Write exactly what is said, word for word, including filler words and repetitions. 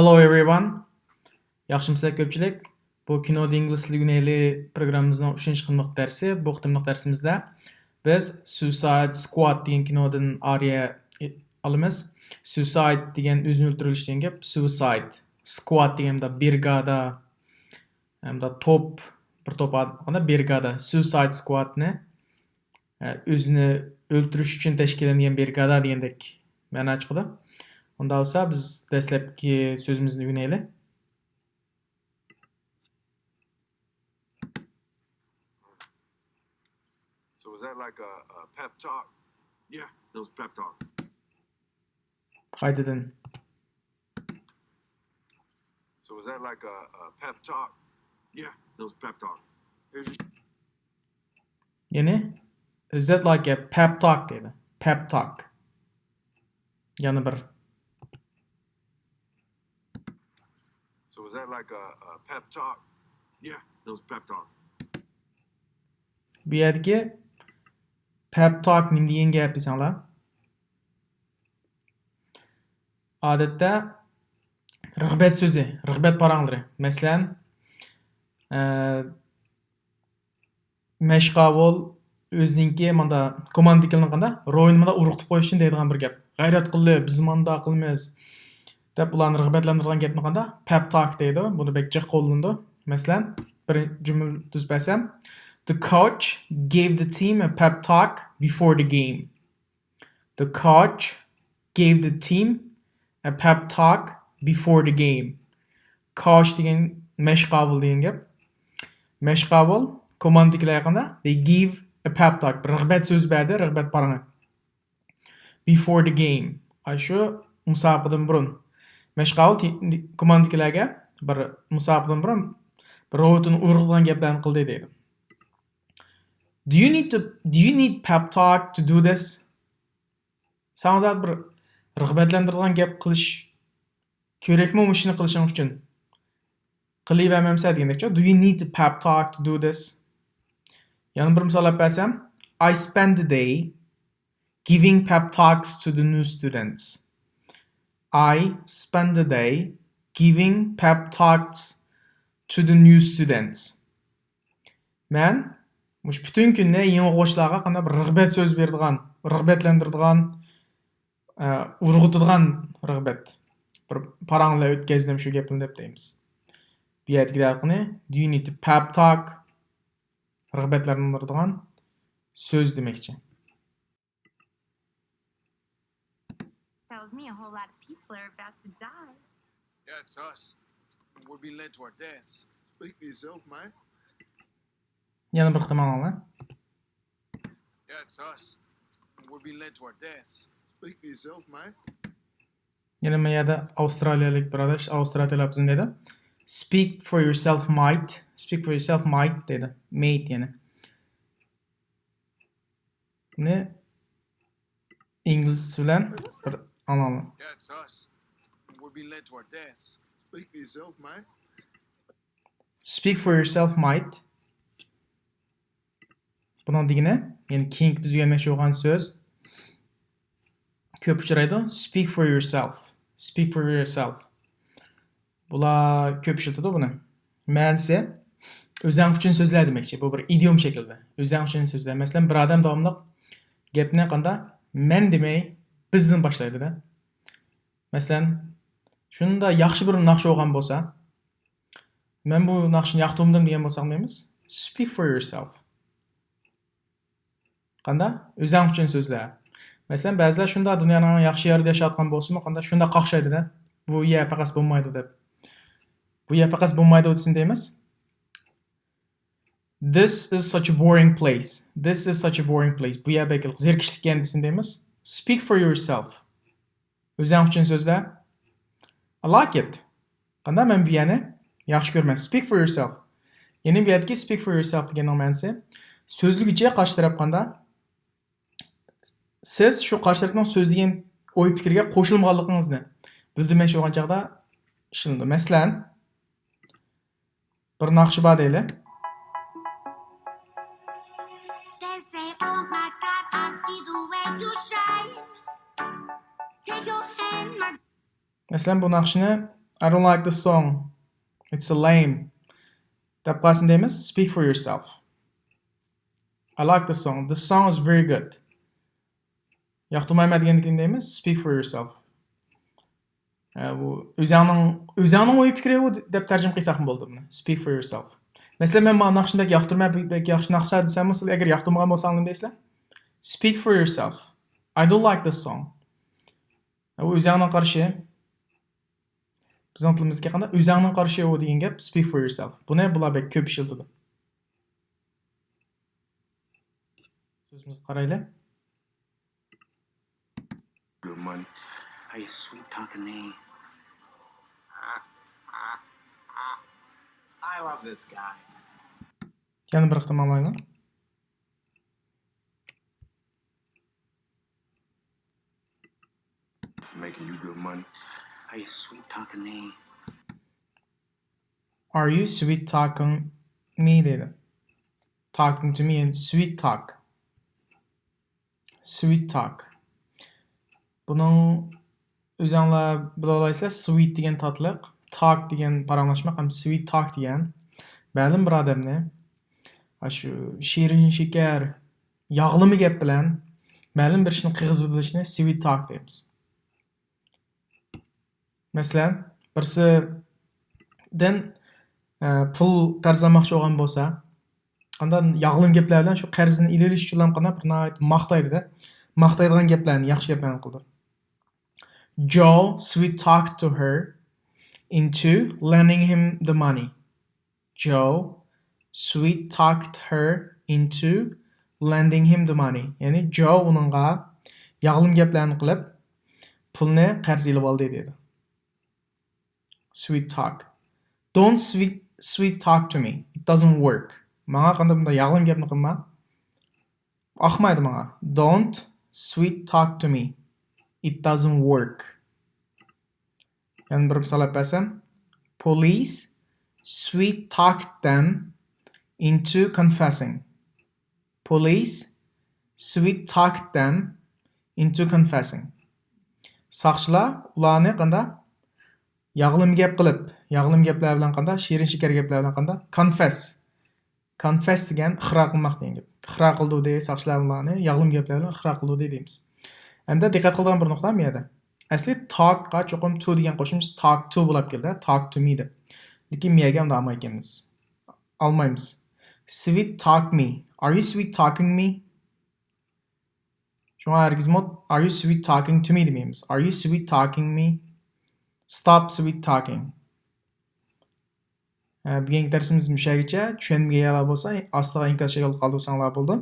Hello everyone. ياخشىمۇسىلەر كۆپچىلىك؟ بۇ كىنودا ئىنگلىز تىلى ئۆگىنەيلى پروگراممىمىزنىڭ ئۈچىنچى قېتىملىق دەرسى. بۇ قېتىملىق دەرسىمىزدە بىز Suicide Squad دېگەن كىنودىن ئارىيە ئالىمىز. Suicide دېگەن ئۆزىنى ئۆلتۈرۈش دېگەن گەپ. Suicide. Squad دېگەن مۇنداق برىگادا، ھەمدە توپ، بىر توپ ئادەم، قانداق برىگادا، Suicide Squad نى، ئە، ئۆزىنى ئۆلتۈرۈش ئۈچۈن تەشكىللەنگەن برىگادا دېگەندەك مەنا چىقىدۇ. ئۇنداق بولسا بىز دەسلەپكى سۆزىمىزنى ئۆگىنەيلى. So was that like a, a pep talk? Yeah, that was pep talk. قايتىدىن. So was that like a, a pep talk? Yeah, that was pep talk. It was just يەنى، is that like a pep talk دەيدۇ. Pep talk. يەنە بىر. So was that like a, a pep talk? Yeah, that was pep talk. بۇ يەردىكى pep talk نېمە دېگەن گەپ دېسەڭلار؟ ئادەتتە رىغبەت سۆزى، رىغبەت پاراڭلىرى. مەسىلەن، ئە، مەشقاۋۇل ئۆزىنىڭكى ماندا كوماندىدىكىلەرنى قانداق روھىنى ماندا ئۇرغۇتۇپ قويۇش ئۈچۈن دەيدىغان بىر گەپ. غەيرەت قىللى، بىز ماندا قىلىمىز دەپ ئۇلارنى رىغبەتلەندۈرىدىغان گەپنى قانداق؟ Pep talk دەيدۇ. بۇنى بەك جىق قوللىنىدۇ. مەسىلەن، بىر جۈملە تۈزۈپ بەرسەم، The coach gave the team a pep talk before the game. The coach gave the team a pep talk before the game. Coach دېگەن مەشقاۋۇل دېگەن گەپ. مەشقاۋۇل كوماندىدىكىلەرگە قانداق؟ They give a pep talk. بىر رىغبەت سۆزى بەردى، رىغبەت پاراڭى. Before the game. ئاشۇ مۇسابىقىدىن بۇرۇن. مەشقاۋۇل تى-، كوماندىدىكىلەرگە بىر مۇسابىقىدىن بۇرۇن بىر روھىنى ئۇرغۇتىدىغان گەپلەرنى قىلدى دەيدۇ. Do you need to, do you need pep talk to do this? ساڭا زادى بىر رىغبەتلەندۈرىدىغان گەپ قىلىش كېرەكمۇ مۇشۇنى قىلىشىڭ ئۈچۈن؟ قىلىۋەرمەمسە دېگەندەكچۇ. Do you need to pep talk to do this? يەنە بىر مىسال ئېلىپ بەرسەم، I spend the day giving pep talks to the new students. I spend the day giving pep talks to the new students. مەن مۇشۇ پۈتۈن كۈننى يېڭى ئوقۇغۇچىلارغا قانداق بىر رىغبەت سۆز بېرىدىغان، رىغبەتلەندۈرىدىغان، ئە، ئۇرغۇتىدىغان رىغبەت. بىر پاراڭلار ئۆتكەزدىم شۇ گەپنى دەپ دەيمىز. بۇ يەردىكى دەقىقنى do you need to pep talk، رىغبەتلەندۈرىدىغان سۆز دېمەكچى. Tells me a whole lot of people are about to die. Yeah, it's us. We're being led to our deaths. Speak for yourself, mate. يەنە بىر قېتىم ئاڭلاڭلار. Yeah, it's us. We're being led to our deaths. Speak for yourself, mate. يەنە بۇ يەردە ئاۋسترالىيەلىك بىر ئاداش ئاۋسترالىيە تەلەپپۇزىنى دەيدۇ. Speak for yourself, mate. Speak for yourself, mate دەيدۇ. Mate يەنە. بۇنى ئىنگلىزچە بىلەن بىر ئاڭلاڭلار. Yeah, it's us. We're being led to our deaths. Speak for yourself, mate. Speak for yourself, mate. بۇنىڭ دېگىنى، يەنى كېيىنكى بىز ئۆگەنمەكچى بولغان سۆز، كۆپ ئۇچرايدۇ. Speak for yourself. Speak for yourself. بۇلار كۆپ ئىشلىتىدۇ بۇنى. مەنىسى، ئۆزەڭ ئۈچۈن سۆزلە دېمەكچى. بۇ بىر ئىدىيوم شەكلىدە. ئۆزەڭ ئۈچۈن سۆزلە. مەسىلەن، بىر ئادەم داۋاملىق گەپنى قانداق؟ مەن دېمەي، بىزدىن باشلايدۇ-دە. مەسىلەن، شۇنداق ياخشى بىر ناخشا بولغان بولسا، مەن بۇ ناخشىنى ياقتۇردۇم دېگەن بولساق نېمىمىز؟ Speak for yourself. قانداق؟ ئۆزەڭ ئۈچۈن سۆزلە. مەسىلەن، بەزىلەر شۇنداق دۇنيانىڭ ياخشى يەردە ياشاۋاتقان بولسىمۇ، قانداق شۇنداق قاقشايدۇ-دە. بۇ يەر پەقەت بولمايدۇ دەپ. بۇ يەر پەقەت بولمايدۇ دېسە دەيمىز. This is such a boring place. This is such a boring place. بۇ يەر بەك زېرىكىشلىك ئىكەن دېسە دەيمىز. Speak for yourself. ئۆزەڭ ئۈچۈن سۆزلە. I like it. قانداق مەن بۇ يەرنى ياخشى كۆرىمەن. Speak for yourself. يەنى بۇ يەردىكى speak for yourself دېگەننىڭ مەنىسى سۆزلىگۈچى قارشى تەرەپ قانداق؟ سىز شۇ قارشى تەرەپنىڭ سۆزلىگەن ئوي پىكرىگە قوشۇلمىغانلىقىڭىزنى بىلدۈرمەكچى بولغان چاغدا ئىشلىنىدۇ. مەسىلەن، بىر ناخشا بار دەيلى. They say, "Oh my God, I see the way you shine." Take your hand, my مەسىلەن، بۇ ناخشىنى I don't like the song. It's a lame. دەپ قالسا دەيمىز. Speak for yourself. I like the song. The song is very good. ياقتۇرمايمەن دېگەندىن كېيىن دەيمىز. Speak for yourself. ئە، بۇ ئۆزەڭنىڭ، ئۆزەڭنىڭ ئوي پىكرى بۇ دەپ تەرجىمە قىلساقمۇ بولىدۇ بۇنى. Speak for yourself. مەسىلەن، مەن مانا ناخشىنى بەك ياقتۇرىمەن، بەك ياخشى ناخشا دېسەممۇ، سىلەر ئەگەر ياقتۇرمىغان بولساڭلار نېمە دەيسىلەر؟ Speak for yourself. I don't like this song. ئە، بۇ ئۆزەڭنىڭ قارىشى. بىزنىڭ تىلىمىزدىكى قانداق؟ ئۆزەڭنىڭ قارىشى ئۇ دېگەن گەپ speak for yourself. بۇنى بۇلار بەك كۆپ ئىشلىتىدۇ. سۆزىمىزگە قارايلى. Your money. Are you sweet talking me? I love this guy. يەنە بىر قېتىم ئاڭلايلى. Making you good money. Are you sweet talking me? Are you sweet talking me دەيدۇ. Talking to me and sweet talk. Sweet talk. بۇنىڭ ئۆزەڭلار بىلەلايسىلەر، sweet دېگەن تاتلىق، talk دېگەن پاراڭلاشماق ھەم sweet talk دېگەن مەلۇم بىر ئادەمنى ئاشۇ شېرىن شېكەر، ياغلىما گەپ بىلەن مەلۇم بىر ئىشنى قىلغۇزۇۋېلىشنى sweet talk دەيمىز. مەسىلەن، بىرسىدىن، ئە، پۇل قەرز ئالماقچى بولغان بولسا، ئاندىن ياغلىما گەپلەر بىلەن شۇ قەرزنى ئېلىۋېلىش ئۈچۈن قانداق بىر ناھايىتى ماختايدۇ-دە. ماختايدىغان گەپلەرنى، ياخشى گەپلەرنى قىلىدۇ. Joe sweet talked to her into lending him the money. Joe sweet talked her into lending him the money. يەنى جو ئۇنىڭغا ياغلىما گەپلەرنى قىلىپ، پۇلنى قەرز ئېلىۋالدى دەيدۇ. Sweet talk. Don't sweet, sweet talk to me. It doesn't work. ماڭا قانداق بۇنداق ياغلىما گەپنى قىلما. ئاقمايدۇ ماڭا. Don't sweet talk to me. It doesn't work. يەنە بىر مىسال ئېلىپ بەرسەم. Police sweet talked them into confessing. Police sweet talked them into confessing. ساقچىلار ئۇلارنى قانداق؟ ياغلىما گەپ قىلىپ، ياغلىما گەپلەر بىلەن قانداق؟ شېرىن شېكەر گەپلەر بىلەن قانداق؟ Confess. Confess دېگەن ئىقرار قىلماق دېگەن گەپ. ئىقرار قىلدۇردى، ساقچىلار ئۇلارنى ياغلىما گەپلەر بىلەن ئىقرار قىلدۇردى دەيمىز. ئەمدى دىققەت قىلىدىغان بىر نۇقتا بۇ يەردە. ئەسلى talk قا چوقۇم to دېگەن قوشۇلمىسا talk to بولاپ كېلىدۇ. Talk to me دەپ. لېكىن بۇ يەرگە ئۇنداق ئالمايدىكەنمىز. ئالمايمىز. Sweet talk me. Are you sweet talking me? شۇڭا ھەرگىزمۇ are you sweet talking to me دېمەيمىز. Are you sweet talking me? Stop sweet talking. ھە، بۈگۈنكى دەرسىمىز مۇشۇ يەرگىچە. چۈشەنمىگەنلەر بولسا ئاستىغا ئىنكاس شەكلىدە قالدۇرساڭلار بولىدۇ.